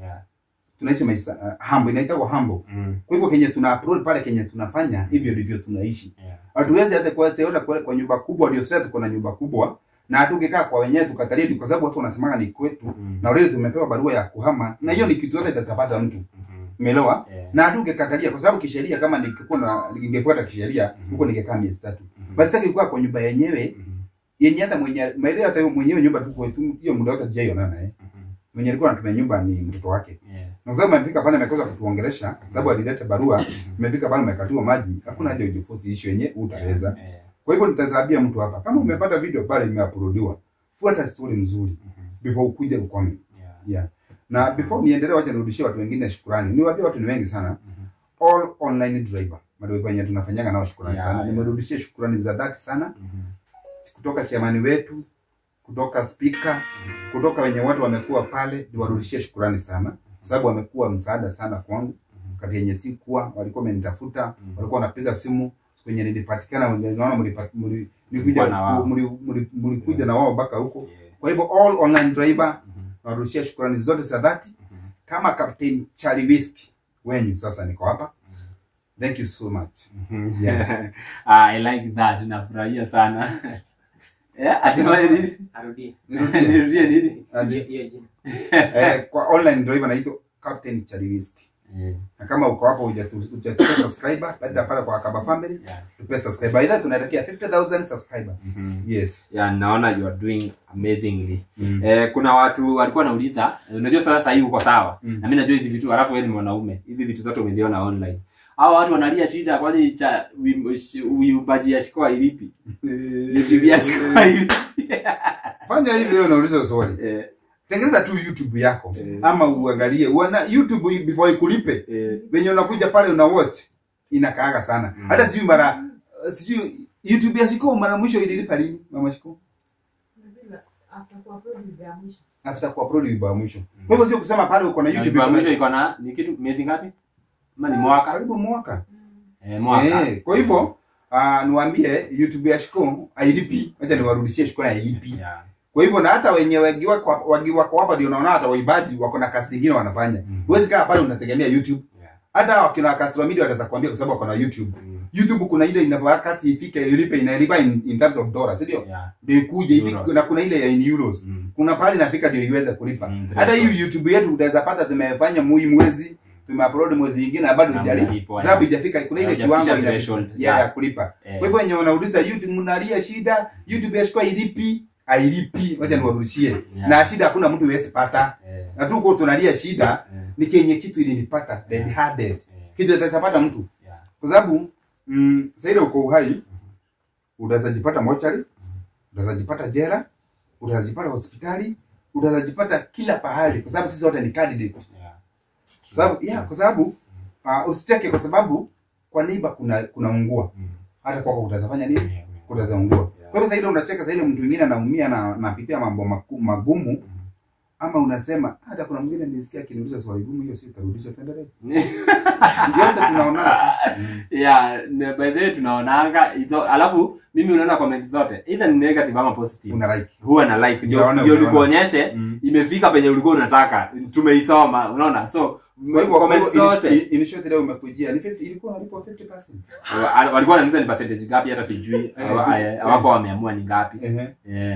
Tunaishi maisha humble, inaitwa humble. Kwa hivyo kenye tuna upload pale, kenye tunafanya hivyo ndivyo tunaishi. Hatuwezi hata kwa teola kwa nyumba kubwa, ndio sasa tuko na nyumba kubwa. Na hatungekaa kwa wenyewe tukatalia kwa sababu watu wanasemanga ni kwetu na already tumepewa barua ya kuhama na hiyo ni kitu yote itasapata mtu. Umeelewa? Na hatungekatalia kwa sababu kisheria kama ningekuwa na ningefuata kisheria huko ningekaa miezi 3. Basi sitaki kukaa kwa nyumba yenyewe yenye hata mwenye maelezo hata mwenyewe nyumba tu kwetu hiyo muda wote hajaiona naye. Mwenye alikuwa anatumia nyumba ni mtoto wake. Na sababu amefika pale amekosa kutuongelesha sababu alileta barua, amefika pale amekatiwa maji, hakuna haja ujiforce issue yenye utaweza. Kwa hivyo nitazabia mtu hapa kama umepata video pale imeuploadiwa, fuata story mzuri before ukuje ucomment. Na before niendelee, wacha nirudishie watu wengine shukrani. Niwaambie watu ni wengi sana. All online driver madriver wenye tunafanyaga nao shukrani sana. Nimerudishie shukrani za dhati sana. Kutoka chairman wetu, kutoka speaker, kutoka wenye watu wamekuwa pale, niwarudishie shukrani sana. Sababu wamekuwa msaada sana kwangu. Kati yenye sikuwa, walikuwa wamenitafuta, walikuwa wanapiga simu kwenye nilipatikana, naona mlikuja na wao mpaka huko. Kwa hivyo all online driver nawarudishia shukrani zote za dhati. Kama Captain Charlie Whiskey wenyu sasa niko hapa. Thank you so much. I like that. Nafurahia sana. Arudie. Nirudie nini? Hiyo jina. Kwa online driver naitwa Captain Charlie Whiskey. Na kama uko hapo hujatupa subscriber, baada pale kwa Akaba Family, tupe subscriber. Either tunaelekea 50,000 subscriber. Yes. Naona you are doing amazingly. Kuna watu walikuwa wanauliza, unajua sasa hivi uko sawa. Na mimi najua hizi vitu, alafu wewe ni mwanaume. Hizi vitu zote umeziona online. Hao watu wanalia shida kwani cha uimbaji ya Shiko ilipi? YouTube ya Shiko ilipi? Fanya hivi wewe unauliza swali. Tengeneza tu YouTube yako ama uangalie wana YouTube before ikulipe. Wenye unakuja pale una watch inakaaga sana. Hata sijui mara sijui YouTube ya Shiko mara mwisho ililipa lini mama Shiko? After kuupload video ya mwisho. Kwa hivyo sio kusema pale uko na YouTube ya mwisho iko na ni kitu miezi ngapi? Ama ni mwaka? Karibu mwaka. Mwaka. Kwa hivyo niwaambie YouTube ya Shiko hailipi. Acha niwarudishie Shiko hailipi. Kwa hivyo na hata wenye wengi wako hapa ndio naona hata waibaji wako na kazi nyingine wanafanya. Huwezi kaa pale unategemea YouTube. Hata wakina Castro Media wataweza kuambia kwa sababu wako na YouTube. YouTube kuna ile inafaa ifike ilipe inalipa in terms of dollars, ndio? Ndio ikuje ifike na kuna ile ya in euros. Kuna pale inafika ndio iweze kulipa. Hata hii YouTube yetu utaweza pata tumefanya mwezi, tumeupload mwezi mwingine na bado hujalipa. Sababu haijafika kuna ile kiwango ya kulipa. Kwa hivyo wenye wanauliza YouTube mnalia shida, YouTube ya Shiko ilipi? Hailipi, wacha niwarudishie. Na shida hakuna mtu yesu pata. Na tuko tunalia shida ni kenye kitu ilinipata dead hearted. Kitu itasapata mtu. Kwa sababu sasa ile uko uhai unaweza jipata mochari, unaweza jipata jela, unaweza jipata hospitali, unaweza jipata kila pahali kwa sababu sisi wote ni candidate. Sababu kwa sababu usicheke kwa sababu kwa neighbor kuna ungua. Hata kwako utazafanya nini? Utazaungua. Kwa hivyo sasa ile unacheka sasa ile mtu mwingine anaumia na anapitia mambo magumu ama unasema hata kuna mwingine nilisikia akiniuliza swali gumu hiyo si utarudisha tuendelee. Ndio tunaona. By the way tunaonanga hizo alafu mimi unaona comment zote either ni negative ama positive. Una like. Huwa na like ndio nikuonyeshe imefika penye ulikuwa unataka. Tumeisoma unaona. So comment zote in short leo umekujia ni 50 ilikuwa unalipwa 50%. Walikuwa wananiuliza ni percentage ngapi hata sijui. Hawako wameamua ni ngapi.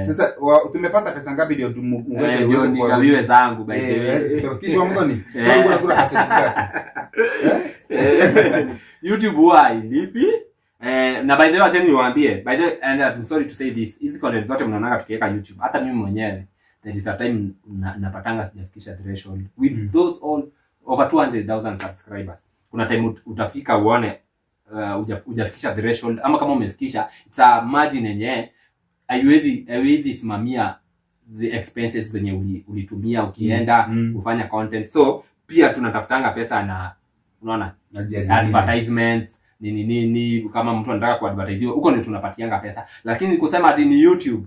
Sasa tumepata pesa ngapi ndio uweze ndio nigawiwe zangu by the way. Kisha mwanzoni ulikuwa unakula percentage ngapi? YouTube huwa hailipi. Na by the way acha niwaambie, by the way and I'm sorry to say this, hizi content zote mnaonanga tukiweka YouTube, hata mimi mwenyewe there is a time napatanga sijafikisha threshold with those all over 200,000 subscribers. Kuna time utafika uone hujafikisha threshold ama kama umefikisha it's a margin yenye haiwezi simamia the expenses zenye ulitumia ukienda kufanya content. So pia tunatafutanga pesa na unaona advertisements nini nini, kama mtu anataka kuadvertisiwa huko ndio tunapatianga pesa. Lakini kusema ati ni YouTube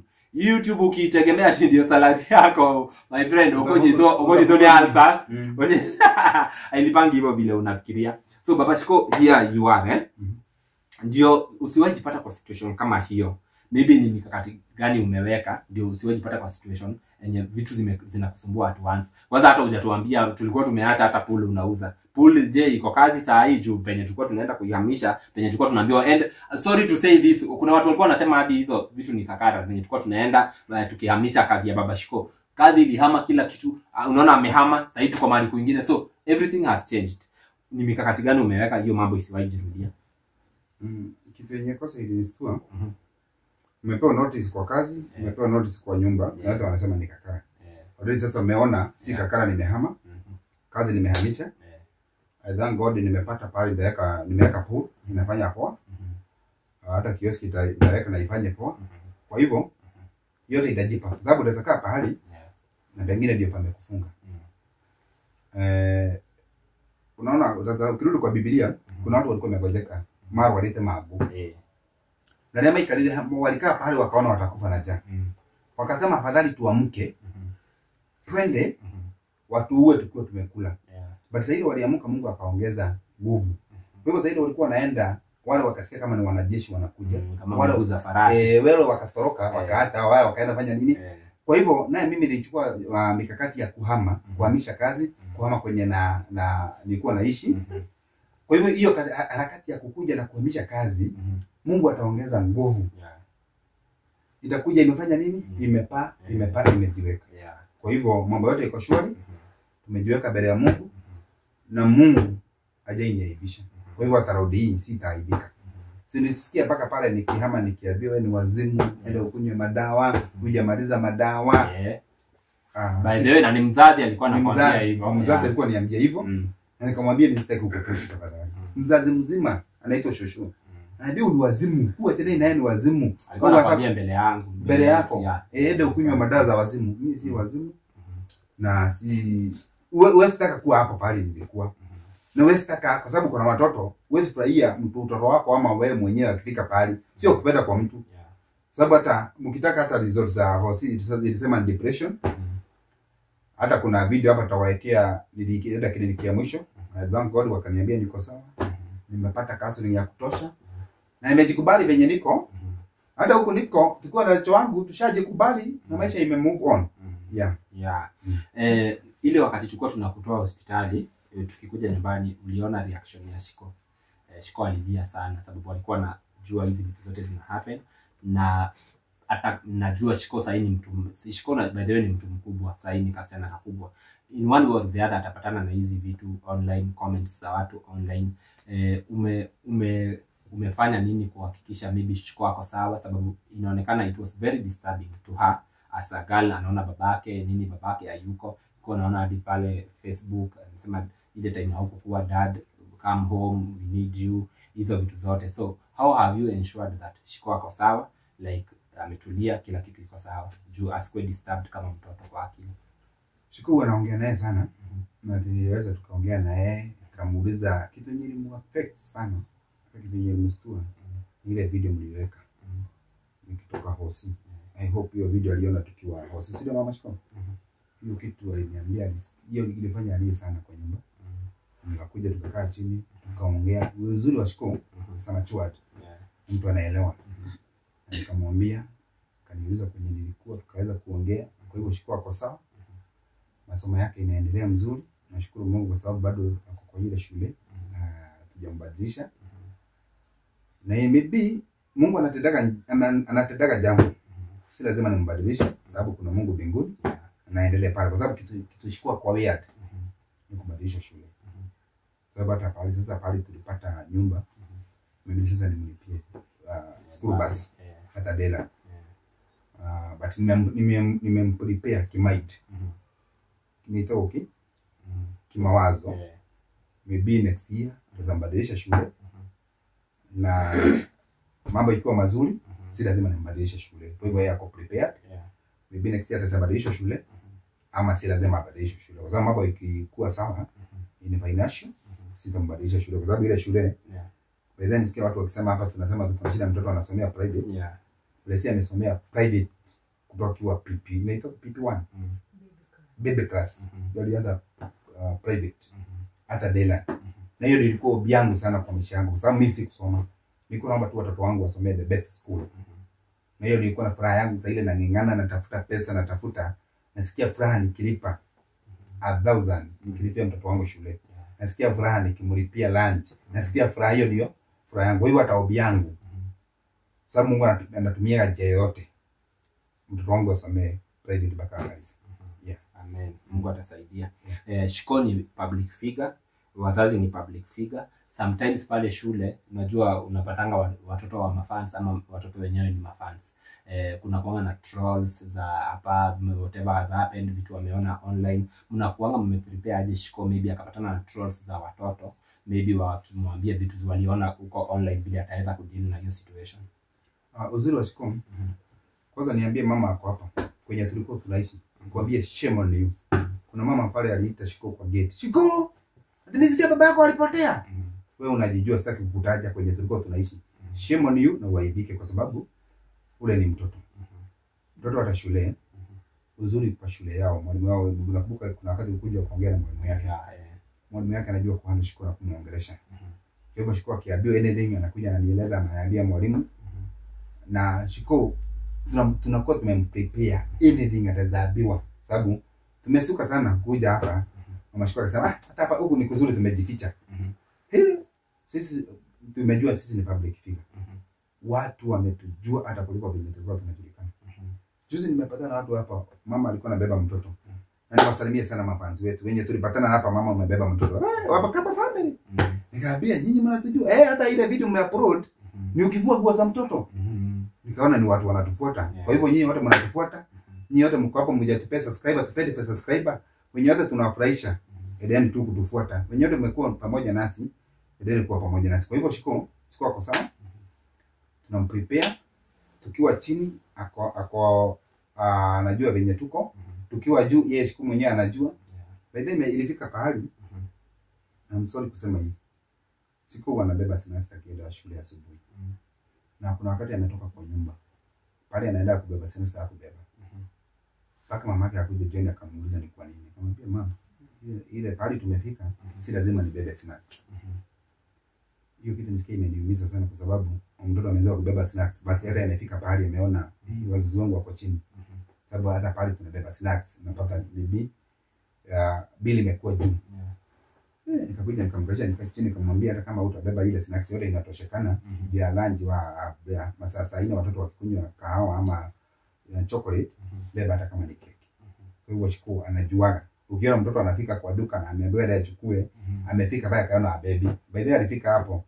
ukiitegemea ndio salary yako my friend, ukojizo ni alfas hailipangi hivyo vile unafikiria. So Baba Shiko, here you are Ndio usiwahi jipata kwa situation kama hiyo. Maybe ni mikakati gani umeweka ndio usiwahi jipata kwa situation Enye vitu zinakusumbua at once. Kwanza hata hujatuambia, tulikuwa tumeacha hata pool unauza. Pool je iko kazi saa hii juu penye tulikuwa tunaenda kuihamisha, penye tulikuwa tunaambiwa, and sorry to say this, kuna watu walikuwa wanasema hadi hizo vitu ni kakara zenye tulikuwa tunaenda tukihamisha kazi ya Baba Shiko. Kazi ilihama kila kitu, unaona amehama, sasa tuko mahali kwingine, so everything has changed. Ni mikakati gani umeweka hiyo mambo isiwahi jirudia? Kitu yenye kosa ilinistua. Umepewa notice kwa kazi, umepewa notice kwa nyumba, na watu wanasema ni kakara. Already sasa umeona si kakara, nimehama. Kazi nimehamisha. I thank God nimepata pale, nimeweka pool, inafanya poa. Hata kioski nitaweka na ifanye poa. Kwa hivyo yote itajipa. Kwa sababu unaweza kaa pahali na pengine ndio pamekufunga. Unaona sasa ukirudi kwa Biblia kuna watu walikuwa wamegojeka mara walete magu. Na neema ikalile walikaa pahali wakaona watakufa na njaa. Wakasema afadhali tuamke twende watu uwe tukiwa tumekula. But sasa hivi waliamka, Mungu akaongeza nguvu. Kwa hivyo sasa hivi walikuwa wanaenda wale wakasikia kama ni wanajeshi wanakuja. Kama wale mguu za farasi. Wale wakatoroka, wakaacha wale wakaenda fanya nini? Kwa hivyo naye mimi nilichukua mikakati ya kuhama, kuhamisha kazi, kuhama kwenye na nilikuwa naishi. Kwa hivyo hiyo harakati ya kukuja na kuhamisha kazi, Mungu ataongeza nguvu. Itakuja imefanya nini? Imepaa, imepaa, imejiweka. Kwa hivyo mambo yote iko shwari. Tumejiweka mbele ya Mungu na Mungu hajainiaibisha. Kwa hivyo atarudi hii sitaaibika. Si nilisikia mpaka pale nikihama nikiambiwa wewe ni wazimu, enda ukunywe madawa, hujamaliza madawa. By the way, na ni mzazi alikuwa anakuambia hivyo. Mzazi alikuwa ananiambia hivyo. Na nikamwambia nisitaki kukupushi tafadhali. Mzazi mzima anaitwa shosho. Ananiambia ni wazimu, huwa tena naye ni wazimu. Alikuwa anakuambia mbele yangu, mbele yako. Enda ukunywe madawa za wazimu. Mimi si wazimu. Na si wewe sitaka kuwa hapo pale nilikuwa. Na wewe sitaka, kwa sababu kuna watoto, huwezi furahia mtoto wako ama wewe mwenyewe akifika pale. Sio kupenda kwa mtu. Sababu hata mkitaka hata results za hosi ilisema ni depression. Hata kuna video hapa tutawaekea, nilienda kliniki ya mwisho. I thank God wakaniambia niko sawa. Nimepata counseling ya kutosha. Na nimejikubali venye niko. Hata huku niko, tukiwa na watoto wangu tushajikubali na maisha ime move on. Ile wakati tulikuwa tunakutoa hospitali, tukikuja nyumbani uliona reaction ya Shiko. Shiko alilia sana sababu alikuwa anajua hizi vitu zote zina happen, na hata najua Shiko sasa ni mtu, Shiko na by the way ni mtu mkubwa sasa, ni kasichana kakubwa. In one way or the other atapatana na hizi vitu online, comments za watu online. Umefanya nini kuhakikisha maybe Shiko ako sawa, sababu inaonekana it was very disturbing to her as a girl. Anaona babake nini, babake hayuko. Kwa naona hadi pale Facebook anasema ile time haukukuwa, dad come home, we need you, hizo vitu zote. So how have you ensured that Shiko ako sawa, like ametulia, kila kitu iko sawa, juu asikuwe disturbed kama mtoto kwa akili? Shiko huwa naongea naye sana. Na tuliweza tukaongea naye, nikamuuliza kitu yenye ilimuaffect sana, kitu yenye ilimstua, ile video mliweka nikitoka hosi. I hope hiyo video aliona tukiwa hosi, sio mama Shiko? Hiyo kitu aliniambia, hiyo ilifanya alie sana kwa nyumba. Nikakuja tukakaa chini tukaongea. Uzuri wa Shiko sana matured, mtu anaelewa. Nikamwambia, kaniuliza kwenye nilikuwa, tukaweza kuongea. Kwa hivyo Shiko ako sawa, masomo yake inaendelea mzuri. Nashukuru Mungu kwa sababu bado ako kwa ile shule, hatujambadilisha. Na maybe Mungu anatendaga jambo, si lazima nimbadilishe sababu kuna Mungu mbinguni, naendelea pale kwa sababu kitu shikua kwa weird ni kubadilisha shule. Sababu hata pale sasa pale tulipata nyumba, mimi sasa nimlipie school bus hata dela. But nimemprepare kimind. Niita okay? Kimawazo. Maybe next year tutambadilisha shule. Na mambo ikiwa mazuri, si lazima nimbadilishe shule. Kwa hivyo yeye ako prepared. Maybe next year atabadilisha shule ama si lazima abadilishe shule. Kwa sababu mambo ikikuwa sawa in financial, sitambadilisha shule kwa sababu ile shule by then nisikia watu wakisema hapa tunasema tuna shida mtoto anasomea private. Lesia amesomea private kutoka kiwa PP, inaitwa PP1. Baby class. Ndio alianza private. Hata Dela. Na hiyo ilikuwa ombi yangu sana kwa maisha yangu kwa sababu mimi sikusoma. Nilikuwa naomba tu watoto wangu wasomee the best school. Na hiyo nilikuwa na furaha yangu sasa ile nang'ang'ana, natafuta pesa, natafuta Nasikia furaha nikilipa 1,000 nikilipia mtoto wangu shule. Nasikia furaha nikimlipia lunch. Nasikia furaha, hiyo ndio furaha yangu. Hiyo hata obi yangu. Sababu Mungu anatumia njia yote. Mtoto wangu asomee private mpaka amalize. Yeah. Amen. Mungu atasaidia. Shiko ni public figure, wazazi ni public figure. Sometimes pale shule unajua unapatanga watoto wa mafans ama watoto wenyewe ni mafans. Kuna kuanga na trolls za hapa, whatever has happened, vitu wameona online. Mnakuanga mmeprepare aje Shiko maybe akapatana na trolls za watoto, maybe wakimwambia vitu waliona huko online bila ataweza kudeal na hiyo situation? Uzuri wa Shiko, kwanza niambie mama ako hapa kwenye tulikuwa tunaishi, nikwambie shame on you. Kuna mama pale aliita Shiko kwa gate. Shiko, nisikia baba yako alipotea. Wewe unajijua, sitaki kukutaja kwenye tulikuwa tunaishi. Shame on you na uaibike kwa sababu ule ni mtoto. Mtoto hata shule. Uzuri kwa shule yao, mwalimu wao, nakumbuka kuna wakati ulikuja kuongea na mwalimu yake. Mwalimu yake anajua kuhana Shiko na kumuongelesha. Kwa hivyo Shiko akiambiwa anything anakuja ananieleza, ananiambia mwalimu. Na Shiko tunakuwa tumemprepare anything atazabiwa, sababu tumesuka sana kuja hapa. Mama Shiko akasema hata hapa huku ni kuzuri, tumejificha. Sisi tumejua sisi ni public figure. Watu wametujua hata kuliko vile tulikuwa tunajulikana. Juzi nimepatana na watu hapa, mama alikuwa anabeba mtoto. Na niwasalimie sana mafanzi wetu wenye tulipatana hapa, mama umebeba mtoto. Hapa kama family. Nikaambia nyinyi mnatujua. Hata ile video mmeupload ni ukivua nguo za mtoto. Nikaona ni watu wanatufuata. Kwa hivyo nyinyi wote mnatufuata. Nyinyi wote mko hapo mjatupea subscriber, tupende for subscriber. Wenye wote tunawafurahisha. Endeni tu kutufuata. Wenye wote mmekuwa pamoja nasi, endeni kuwa pamoja nasi. Kwa hivyo Shiko, Shiko ako sawa. Tunamprepare tukiwa chini ako anajua venye tuko. Tukiwa juu yeye Shiko mwenyewe anajua. By the way ilifika pahali, I'm sorry kusema hivi, Shiko anabeba snacks akienda shule asubuhi. Na kuna wakati ametoka kwa nyumba pale anaenda kubeba snacks, akubeba mpaka mamake akuje jioni akamuuliza ni kwa nini. Akamwambia mama, ile pale tumefika si lazima nibebe snacks. Hiyo kitu nisikia imeniumiza sana kwa sababu mtoto amezoea kubeba snacks, but hata amefika pahali ameona wazazi wangu wako chini. Sababu hata pale tunabeba snacks unapata bibi bili imekuwa juu. Nikakuja nikamkalisha nikaa chini nikamwambia hata kama utabeba ile snacks yote inatoshekana juu ya lunch wa masaa saa 4 watoto wakikunywa kahawa ama chocolate, beba hata kama ni keki. Kwa hivyo Shiko anajuaga. Ukiona mtoto anafika kwa duka na ameambiwa aende achukue, amefika pale akaona baby. By the way alifika hapo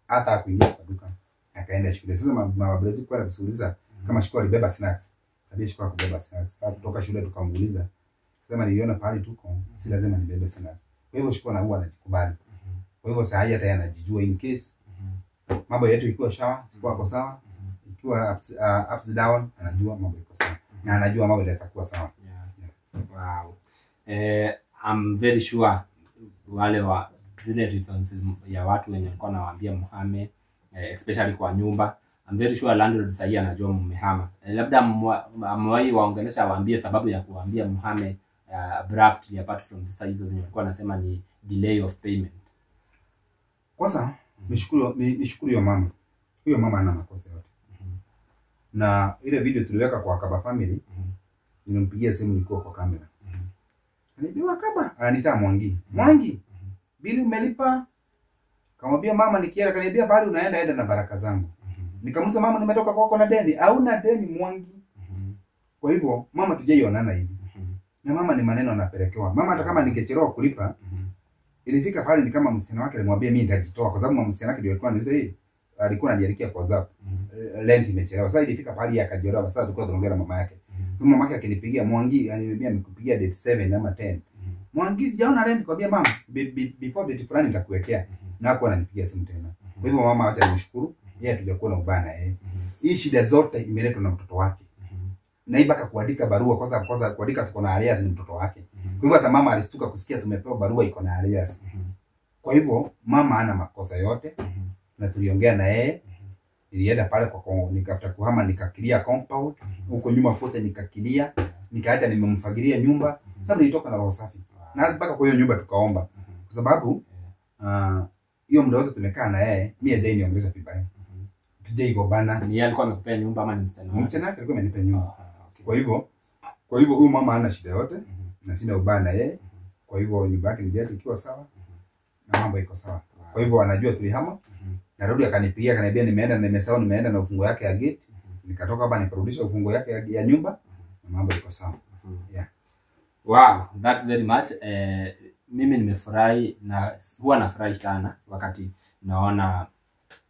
hata kuingia kwa duka akaenda shule. Sasa mama Brazil kwa kuuliza kama Shiko alibeba snacks. Tabia Shiko hakubeba snacks. Sasa kutoka shule tukamuuliza. Sema niliona pale tuko si lazima nibebe snacks. Kwa hivyo Shiko na huwa anajikubali. Kwa hivyo saa hii hata yeye anajijua in case mambo yetu ikiwa sawa, Shiko ako sawa. Ikiwa ups down anajua mambo iko sawa. Na anajua mambo yatakuwa sawa. Wow. I'm very sure wale wa zile reasons ya watu wenye walikuwa wanawaambia muhame, especially kwa nyumba, I'm very sure landlord sasa anajua mmehama. Labda mwahi waongelesha waambie sababu ya kuambia muhame abruptly, apart from sasa hizo zenye walikuwa wanasema ni delay of payment. Kwanza nishukuru hiyo mama. Huyo mama ana makosa yote. Na ile video tuliweka kwa Kaba family, nilimpigia simu nilikuwa kwa kamera. Ananiambia Kaba, ananiita Mwangi. Mwangi, bili umelipa? Kamwambia mama nikienda, kaniambia bali unaenda enda na baraka zangu. Nikamuuliza mama nimetoka kwako na deni? Hauna deni Mwangi. Kwa hivyo mama tujaionana hivi. Na mama ni maneno anapelekewa. Mama hata kama ningechelewa kulipa, ilifika pale ni kama msichana wake alimwambia mimi nitajitoa kwa sababu msichana wake ndio alikuwa ananiuliza hii, alikuwa ananiandikia kwa WhatsApp. Rent imechelewa. Sasa ilifika pale akajiolewa. Sasa tulikuwa tunaongea na mama yake. Mama yake akinipigia Mwangi, aliniambia amekupigia date 7 ama 10. Mwangi sijaona rent, nikamwambia mama before date fulani nitakuwekea. Na hapo ananipigia simu tena. Kwa hivyo mama acha nimshukuru, yeye hatujakuwa na ubana yeye. Hii shida zote imeletwa na mtoto wake. Na ibaka kuandika barua kwanza kuandika tuko na arrears ni mtoto wake. Kwa hivyo hata mama alistuka kusikia tumepewa barua iko na arrears. Kwa hivyo mama hana makosa yote. Na tuliongea na yeye. Nilienda pale kwa nikafuta kuhama nikakilia compound huko nyuma kote nikakilia, nikaacha nimemfagilia nyumba. Sababu nilitoka na roho safi. Na mpaka kwa hiyo nyumba tukaomba. Kwa sababu hiyo muda wote tumekaa na yeye, mimi hajai niongeza vibaya. Tujaigombana. Ni yeye alikuwa amekupea nyumba ama ni msichana wake? Msichana wake alikuwa amenipa nyumba. Okay. Kwa hivyo Kwa hivyo huyu mama hana shida yote na sina ubaya na yeye. Kwa hivyo nyumba yake niliacha ikiwa sawa na mambo iko sawa. Kwa hivyo anajua tulihama. Narudi akanipigia akaniambia nimeenda na nimesahau nimeenda na ufunguo yake ya gate. Nikatoka hapa nikarudisha ufunguo yake ya nyumba na mambo iko sawa. Yeah. Wow, that's very much. Mimi nimefurahi na huwa nafurahi sana wakati naona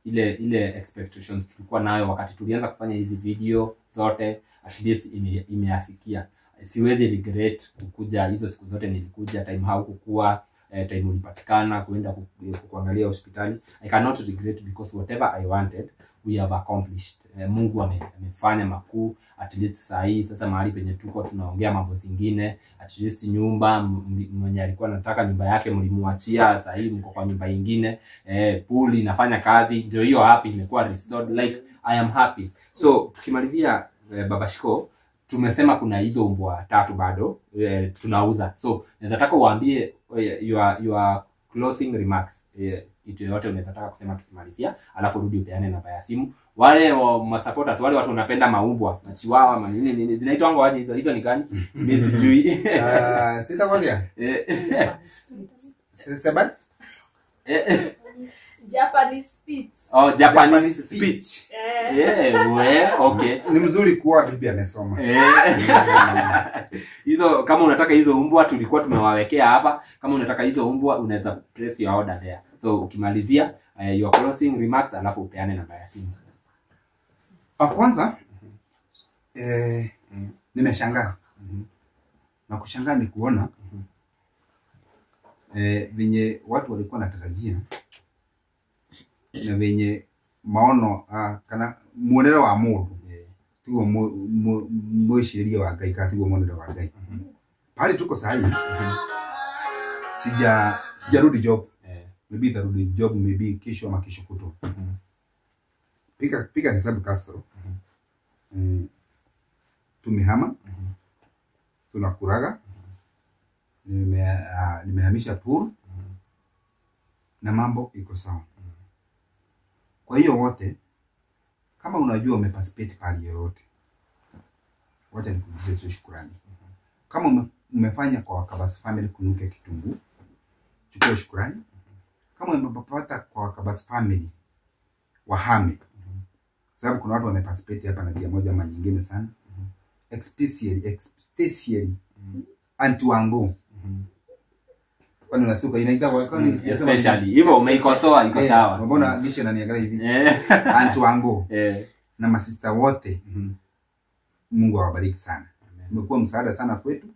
ile expectations tulikuwa nayo wakati tulianza kufanya hizi video zote, at least imeafikia. Siwezi regret kukuja hizo siku zote nilikuja, time haukukua, time ulipatikana kuenda kuangalia hospitali. I cannot regret because whatever I wanted we have accomplished. Mungu amefanya makuu. At least sahi sasa mahali penye tuko tunaongea mambo zingine. At least nyumba mwenye alikuwa anataka nyumba yake mlimuachia, sahi mko kwa nyumba nyingine. Pool inafanya kazi, ndio hiyo happy imekuwa restored. Like I am happy. So tukimalizia Baba Shiko, tumesema kuna hizo mbwa tatu bado tunauza. So naweza taka uambie your closing remarks, kitu yote unaweza taka kusema tukimalizia, alafu rudi upeane namba ya simu. Wale wa supporters, wale watu wanapenda maumbwa na chihuahua ma nini nini zinaitwa aje hizo, hizo ni gani? Mimi sijui. Sitakwambia. Sema Japanese speech. Oh, Japanese speech. Yeah, well, okay. Ni mzuri kuwa bibi amesoma. Hizo kama unataka hizo umbwa tulikuwa tumewawekea hapa. Kama unataka hizo umbwa unaweza press your order there. So ukimalizia your closing remarks alafu upeane namba ya simu. Kwanza nimeshangaa. Na kushangaa ni kuona venye watu walikuwa wanatarajia na venye maono kana muonero wa mundu tiguo mwiciria wa Ngai kana tiguo muonero wa Ngai. Pale tuko sahi sijarudi job. Maybe tarudi job maybe kesho ama kesho kutwa. Piga hesabu Castro. Tumehama. Tunakuraga. Nimehamisha pool. Na mambo iko sawa. Kwa hiyo wote, kama unajua umeparticipate pale yoyote, wacha nikujuze shukrani. Kama umefanya kwa Wakabasi family kunuke kitunguu, chukua shukrani. Kama umepata kwa Wakabasi family wahame, sababu kuna watu wameparticipate hapa na njia moja ama nyingine sana. Especially Auntie Wango. Kwani unasuka inaita kwa kwani especially hivyo umeikosoa iko sawa. Mbona gishe ananiangalia hivi? Auntie Wango na masista wote, Mungu awabariki sana. Umekuwa msaada sana kwetu.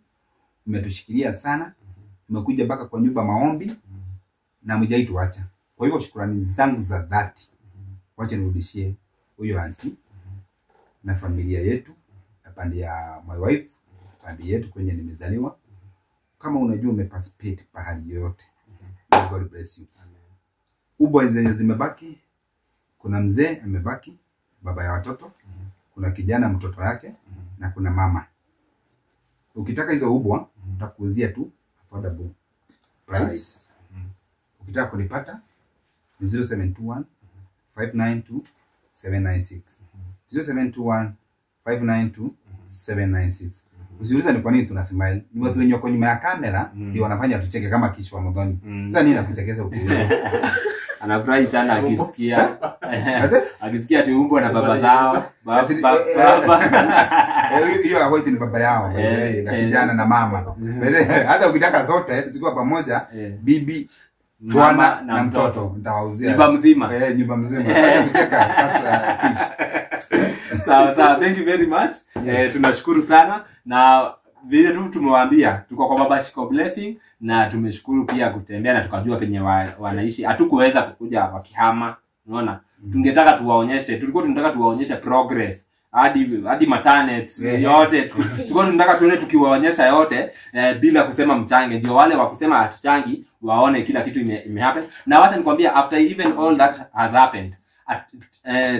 Umetushikilia sana. Umekuja mpaka kwa nyumba maombi na mjaituacha. Kwa hivyo shukrani zangu za dhati wacha nirudishie huyo auntie na familia yetu, na pande ya my wife, pande yetu kwenye nimezaliwa. Kama unajua umeparticipate pahali yoyote, God bless you. Ubwa zenye zimebaki, kuna mzee amebaki, baba ya watoto, kuna kijana mtoto yake, na kuna mama. Ukitaka hizo ubwa, nitakuuzia tu affordable price. Ukitaka kunipata ni 0721 592 796. 0721 592 796. Usiulize ni kwa nini tuna smile. Ni watu wenye wako nyuma ya kamera ndio wanafanya tucheke kama kichwa mdhoni. Sasa nini nakuchekesha ukiuliza? Anafurahi sana akisikia. Akisikia ati umbwa na baba zao. Baba. Hiyo ya white ni baba yao, na kijana na mama. Hata ukitaka zote zikiwa pamoja, bibi, bwana na mtoto nitawauzia. Nyumba mzima. Nyumba mzima. Acha kucheka sasa kish. Sawa sawa, thank you very much. Yes. Tunashukuru sana na vile tu tumewaambia tuko kwa Baba Shiko Blessing na tumeshukuru pia kutembea na tukajua penye wanaishi. Hatukuweza kukuja wakihama, unaona? Tungetaka tuwaonyeshe, tulikuwa tunataka tuwaonyeshe progress hadi matanet yote. Tulikuwa tunataka tuone tukiwaonyesha yote bila kusema mchange, ndio wale wa kusema hatuchangi waone kila kitu ime happen. Na wacha nikwambia, after even all that has happened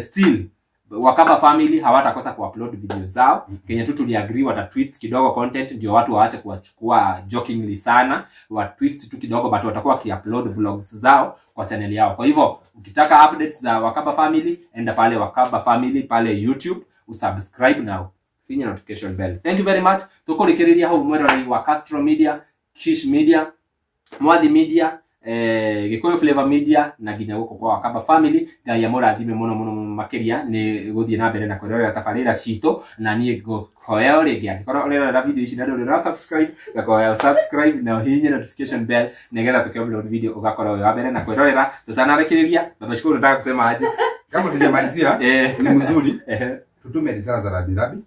still Wakaba family hawatakosa kuupload video zao. Kenya tu tuliagree wata twist kidogo content ndio watu waache kuwachukua jokingly sana, wa twist tu kidogo, but watakuwa wakiupload vlogs zao kwa channel yao. Kwa hivyo ukitaka updates za Wakaba family, enda pale Wakaba family pale YouTube, usubscribe na finya notification bell. Thank you very much. Tukurikiriria hau mwiroreri wa Castro Media, Kish Media, Mwathi Media, Gikuyu Flavor Media na nginya guku kwa Wakamba Family. Ngai amũrathime mũno mũno mũno makĩria nĩ gũthiĩ na mbere na kwĩrorera tabarĩra citũ, na niĩ ngũhoya o rĩngĩ angĩkorwo ũrerorera video ici na ndũrĩ ũra subscribe, ngakũhoya subscribe na ũhihinye notification bell nĩgetha tũkĩ upload video ũgakorwo wĩ wa mbere na kwĩrorera. Tũtanarekereria, baba Shukuru, nataka kusema aje? Kama tujamalizia ni mzuri tutume risala za rambirambi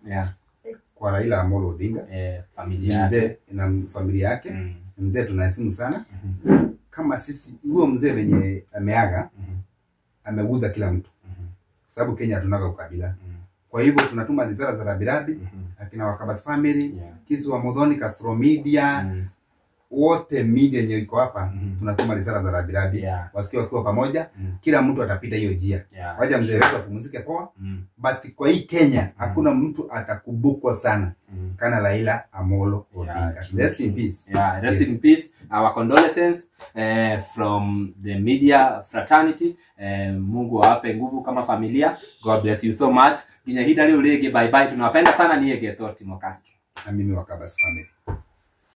kwa Raila Amolo Odinga, familia yake, mzee na familia yake. Mzee tunaheshimu sana. Kama sisi, huyo mzee venye ameaga ameguza kila mtu, sababu Kenya tunaga ukabila. Kwa hivyo tunatuma risala za rambirambi akina Wakabas Family, Kisu wa Muthoni, Castro Media, wote media yenye iko hapa, tunatuma risala za rambirambi wasikie wakiwa pamoja. Kila mtu atapita hiyo njia. Wacha mzee wetu apumzike poa. But kwa hii Kenya hakuna mtu atakumbukwa sana kana Raila Amolo Odinga. Rest in peace. Yeah, rest in peace. Our condolences from the media fraternity. Mungu awape nguvu kama familia. God bless you so much. Nginya ihinda rĩu rĩngĩ, bye bye. Tunawapenda sana. Niĩ ngetwo Timo Castro. Na mimi Wakabas Family.